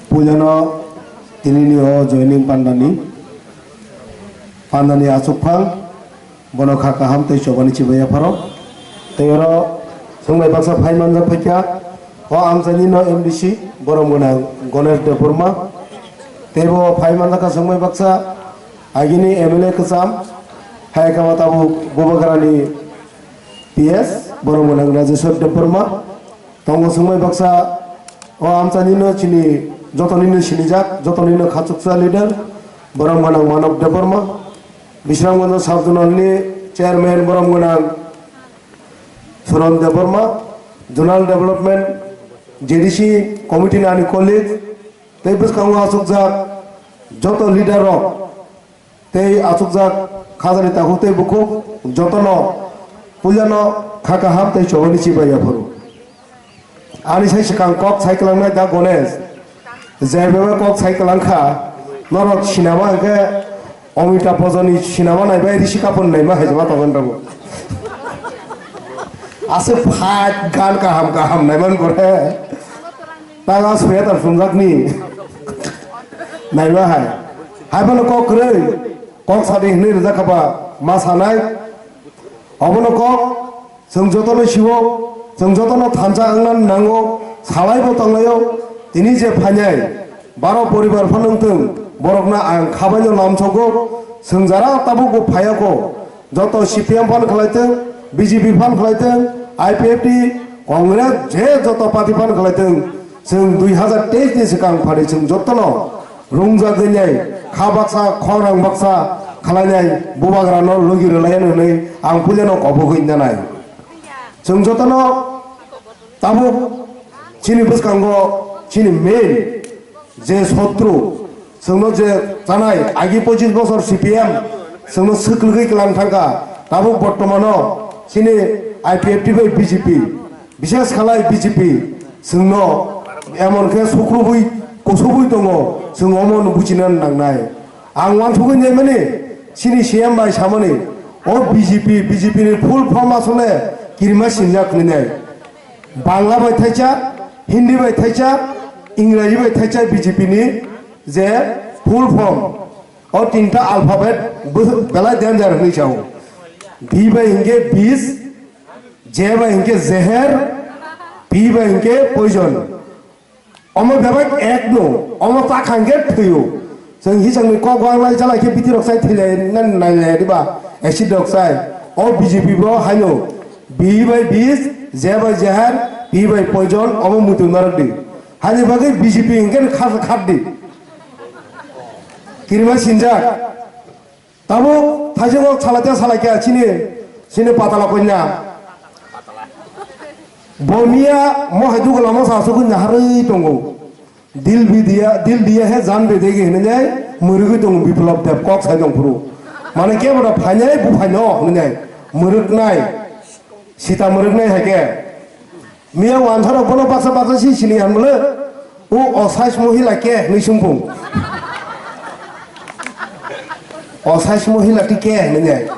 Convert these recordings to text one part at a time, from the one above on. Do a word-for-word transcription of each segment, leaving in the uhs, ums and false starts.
Puilano tinini o joining pandani, pandani achukphang, bono kha kaham tei chobani chibai yapharo. Tei oro swngbai baksa phai manjak phaikha, o amchaini no M D C, borom gwnang Ganesh Debbarma. Tei bo phai manjak kha swngbai baksa, agini M L A kwcham, hai kama tabuk Bubagrani P S, borom gwnang Rajeshwar Debbarma. Tongo swngbai baksa, o amchaini no chini jotoni no sinijak, jotoni no khachuksa leader, borom gwnang Manob Debbarma, Bisramganj Sub Zonal ni chairman, borom gwnang Suron Debbarma, Zonal Development, J D C committee ni ani colleague, tei bwskango achukjak joto leader rok, tei achukjak khajani takhuk tei bukhuk jotono puilano kha kaham tei chobani chibai yaphuru. Ani sai swkang kok sai kwlangnai da Ganesh, jebebe kok sai kwlang kha, norok sinama hwnkhe Amitabh Bachchan ni sinama naibai Rishi Kapoor naima hai jama tongo nrabo. Aswk fight gan kaham kaham naiman gore. Taga sweater sumjakni. Naiba hai. Hai phano kok kwrwi. Kok sadi hinwi rijak kha ba ma sanai. Obono kok chwng jotono siwo, chwng jotono thansa wngna nango, salaibo tonglaio. Tini je phainai baro poribar phano wngthwng, borokno ang khabaino lamsogo, chwng jara tabukbo phaiya kho. Joto C P M phan khlaitwng, B J P phan khlaitwng, I P F T, Congress, je joto party phan khlaitwng, chwng dui hazar teis ni swkang phari chwng jotono rungjagwi nai kha baksa, khorang baksa khlainai bubagrano logi rwlaiya hwnwi ang puilano kobogwi nanai. Chwng jotono tabuk chini bwskango chini main je sotru, chwngno je chanai, agi pochis bosor C P M chwngno swkwlwgwi kwlang thangkha, tabuk bortomano chini I P F T bai B J P, bishes khalai B J P chwngno emon khe sukrubwi kusubwi tongo, chwng omono buchina nangnai. Ang uansugwi naimani, chini C M bai samani, o B J P, B J P ni full form asole kirima sinjak hwnwi nai. Bangla bai thaisa, Hindi bai thaisa, Ingraji bai thaisa B J P ni je full form, o tinta alphabet bo-, belai danger hwnwi sao. B bai hinkhe bis, J bai hinkhe jeher, P bai hinkhe poison. Omo bebak ek no, omo ta khangkhe thwiyo. Chwng hisangni kok wang lai chalai khe bitirok sai thwilai nai nai diba, acid dioxide. O B J P bo haino B bai bis, J bai jeher, P bai poison, omo muitu narwk di. Hani bagwi B J P hinkhe khar khar di. Kirima sinjak. Tabuk thaijwk salai tei salai khe chini, chini patala kanya. Bo miya mohai dugo lama sa asugwi naharwi tongo. Dil bi diya, dil diya hai jaan bi degi hinwi nai mwrwgwi tongo Biplab Deb kok sai tong phuru. Mane kebo da phainai bu phaino hinwi nai mwrwknai. Sita mwrwknai hai khe. Miya wansa rok bono baksa baksa si sini han bole. O osais mohila ke hinwi sungpung. Osais mohila ti ke hinwi nai.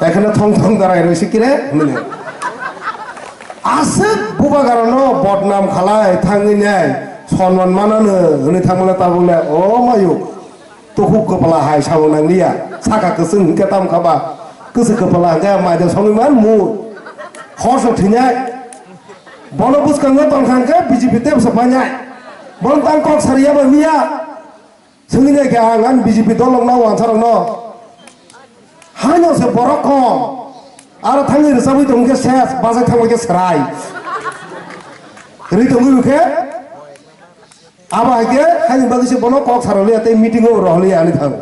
Ekheno thong thong darai roi si kire hinwi nai. Aswk bubagarano bodnam khalai thangwi nai. Sonman manano hinwi thangmale tabukle o mayuk. Tukhuk kwpla hai samung nangliya. Saka kwchwng hinkhe tamo kha ba? Kwchwng kwpla hinkhe maida songwi man mu. Hor se thwinai. Bono bwskango tongkha hinkhe B J P tei bwsa painai. Bono tang kok sariya ba miya. Swngwi nai khe ang ani B J P dolokno wansarokno. Haino se borok kho. Aro thangwi rwchapwi tongkhe ses, bachai thangbai khe serai. Ri tongwi khe. Abo hai khe, haini bagwi se bono kok saroliya tei meeting o roholiya ani thang.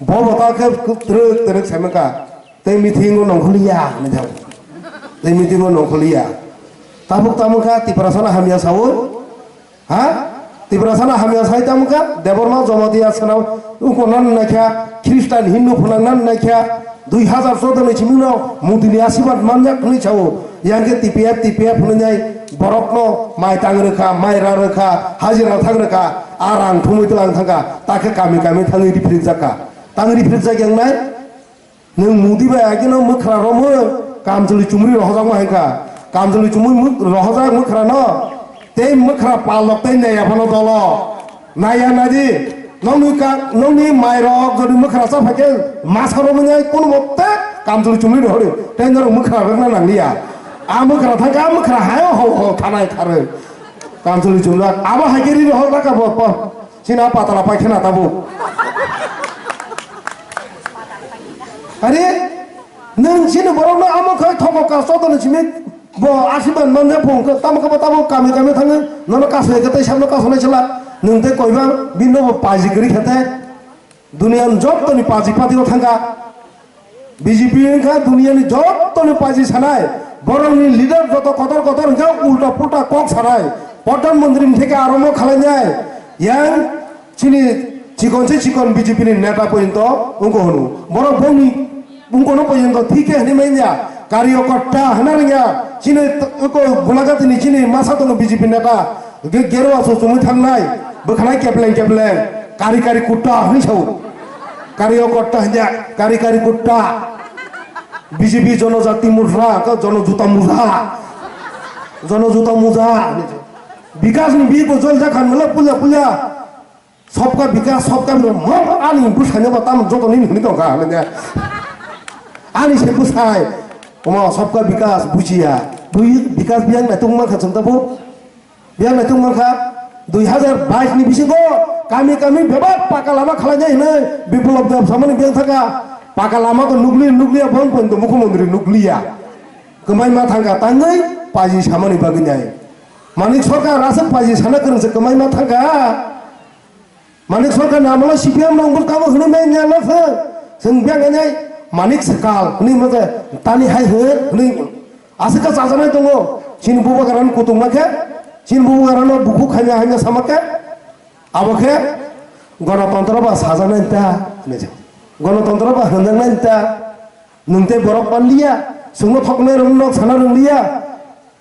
Bo bo ta khe twrwk twrwk sai mankha. Tei meeting o nongkholiya ani thang. Tei meeting o nongkholiya. Tabuk tamo kha Tiprasano hamya saui. Ha? Tiprasano hamya sai tamo kha Debbarma Jamatia swnam. Uko nan naikha, Khristan Hindu phwnang nan naikha, dui hazar choudo ni simi no Modi ni asirwad manjak hwnwi sao. Yang khe T P F, T P F hwnwi nai borok no mai tang rwkha, mai ra rwkha, hajira thang rwkha, a rang thumwi tlang thangkha, ta khe kami kami thangwi riphrikjak kha. Tang riphrikjak yang nai? Nwng Modi bai agino mwkhra romwi kamchwlwi chumri rohojakma hai kha. Kamchwlwi chumwi mwk-, rohojak mwkhra no Tei mwkhra palok tei naiya phano dolo. Naiya naidi. Nokni ka, nokni mairok jodi mwkhra cha phaikhe masa romwi nai kono mote kamchwlwi chumlwi rohori. Tei norok mwkhra rwkna nangliya. A mwkhra thangkhe a mwkhra hayo ho ho thanai tharwi. Kamchwlwi chumlak. Abo haikhe ri rohor baka bo, bo. Chini a patala paikhena tabuk. Are, nwng chini borokno amo khai thogo ka sodoni simi bo asiban manja phung khe tamo khe bo tamo kami kami thangwi nono kasoi khe tei sabno kasonai sala nwng tei koiba bino bo paji kwrwi khe tei duniani jottoni paji party o thangkha. B J P wngkha duniyani jottoni paji sanai, borokni leader joto kotor kotor hwnkhe ulta pulta kok sanai, pradhan mantri ni theke aromo khalainai, yang chini chikon se chikon B J P ni neta porjonto wngkha hwno. Borok bongni wngkha no porjonto thik khe hwnwi manya, karyokorta hwna rwngya, chini t-, wngkha Golaghatini chini masa tongo B J P neta, ge-, gero aso chumui thangnai, bwkhanai kepleng kepleng, kari kari kutta hwnwi sao. Karyokorta hwnjak, kari kari kutta. B J P jonojati murha, ka jonojuta murha. Jonojuta murha. Bikas ni bibo jol jakhan mala pulya pulya. Sobka bikas, sobka bikas. Mo ani bwsai no ba tam joto ni hwnwi tongkha hwnwi. Ani se bwsai. Omo sobka bikas bujiya. Bui bikas biyang na tungma kha chwng tabo. Biyang naituk mankha, dui hazar bais ni bisingo kami kami bebak paka lama khalainai hinwi Biplop Deb samani biyang thangkha. Paka lama to nukli nukliya, bong bong to mukhyamantri nukliya. Kwmai ma thangkha tangwi paji samani bagwi nai. Manik Sarkar aswk paji sana kwrwngsa kwmai ma thangkha. Manik Sarkar ni amolo C P M rok bo tamo hwnwi manya no se. Chwng biyang nai Manik Sarkar hwnwi manya tani hai hwnwi. Aswk khe chajaknai tongo, chini bubagrani kutung ma khe, chini bubagrano bukhuk hamya hamya sama khe, abo khe gonotontro ba sajaknai ta, hinwi sa. Gonotontro ba hwnjaknai ta, nwng tei borok manliya, chwngno thoknai rokno nok sana rwngliya.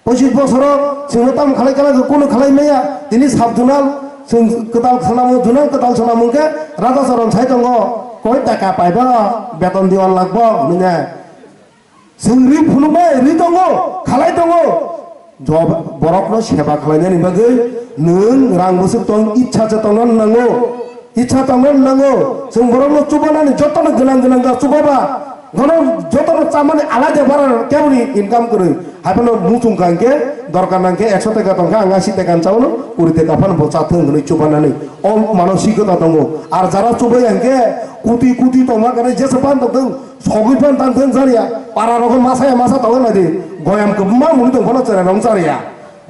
Pochis bosoro chwngno tamo khalai kala khe kunu khalai maya, tini sub zonal, chwng kwtal swnamung, zonal kwtal swnamung khe Radha Charan sai tongo, koi taka paiba, beton diwan lagbo, hinwi. Chwng ri phunuknai, ri tongo, khalai tongo. Job-, borokno seba khlainani bagwi nwng rang bwswk tong, ichha se tongna nango. Ichha tongna nango. Chwng borokno chubanani jotono gwnang gwnang da chubaba. Bono jotono chamani alaja bara keboni income kwrwi. Haiphano muchung kha hwnkhe dorkar nangkhe ekso taka tongkha, ang asi taka chawno, kuri taka phano bo chathwng hwnwi chubanani. O mano sikota tongo. Ar jara chubaya hwnkhe kuti kuti tongma khe jesa phan tongthwng. Sogwi phan tang thang chariya, para rogo masa ya masa tong nai di, goyam kwbangma muni tong phano chwrai rong chariya,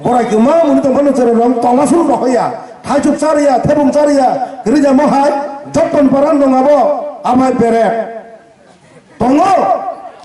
borai kwbangma muni tong phano chwrai rong tong aswk rohoya, thaichuk chariya, thebung chariya, kwrwi jamo hai, jottoni para nong abo, amai bere tongo,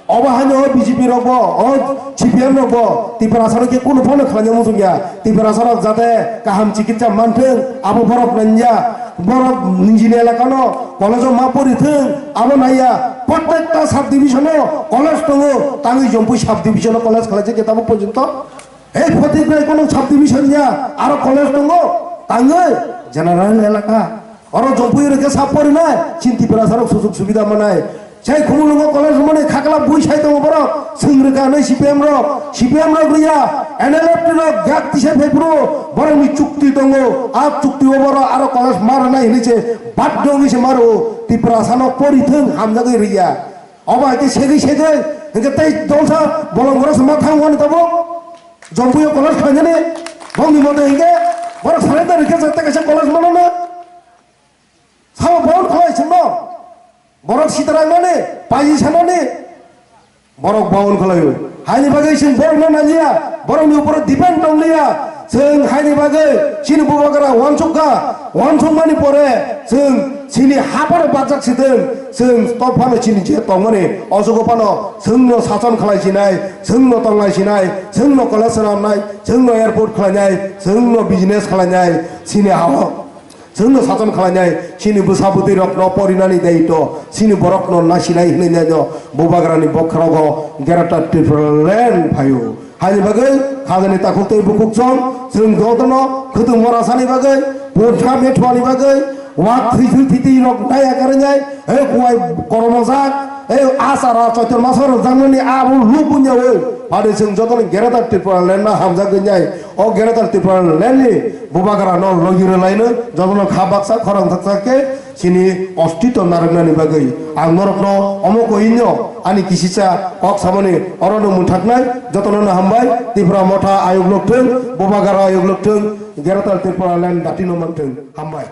obo haino o B J P rok bo, o C P M rok bo, Tiprasa rok khe kunu phano khlaina muchung ya, Tiprasa rok jate kaham chikitsa manthwng, abo borok nanya, borok nijini elaka no college o ma pori thwng, abo naiya, prottekta sub division o college tongo, tangwi Jompui sub division o college khlaijak khe tamo porjonto. Ei photik bai kono sub division ya, aro college tongo, tangwi general elaka. Oro Jompui rok khe sub porinai, chin Tiprasa rok sujug subida manai. Sai Khumulwngo college rwmani khakla bui sai tongo borok. Swng rwkha hwnwi C P M rok, C P M rok rwya, N L F T rok yak tisai phai phuru borokni chukti tongo. A chukti o borok aro college ma rwnai hwnwi se baddo wngwi se ma rwo. Tiprasa no pori thwng hamjagwi rwya. Obo hai khe segwi segwi hwnkhe tei dolsa bolong borok se ma thang wani tabuk. Jompui o college khlainani bongni mote hwnkhe borok salai da rwkhe jate kaisa college mano na. Sao bon khlai chwngno. Borok sitarangmani, paji sanani, borok baun khlaio. Haini bagwi chwng borokno nanliya, borokni uporo depend tongliya. Chwng haini bagwi chini bubagra uansukha, uansukmani pore chwng chini haphano bajak sidwng, chwng tokphano chini je tongmani, o jugo phano chwngno sason khlai sinai, chwngno tonglai sinai, chwngno college swnamnai, chwngno airport khlainai, chwngno business khlainai, chini hao. Chwngno sason khlainai, chini bwsa bwtwi rokno porinani daitw, chini borokno nasinai hwnwi naino, bubagrani bokhorogo Greater Tipraland phaio. Haini bagwi khajani takhuk tei bukhuk chwng, chwng jotono khwtwng morasani bagwi, purtha methwani bagwi, Wak thwi thwi thwi thwi rok nai akarwng nai, he kuwai kormo jak, he asara choitor masa rok jakmani abo luk bunya we. Pade chwng jotono Greater Tripura land no hamjak nai. O Greater Tripura land ni bubagra no logi rwlaino jotono kha baksa khorang thaksa khe chini ostito narwknani bagwi. Ang norokno omo koi no ani kisisa kok samani orono mwthaknai jotono no hambai. Tipra Motha ayuk lok thung, bubagra ayuk lok thung, Greater Tripura land dati no man thung. Hambai.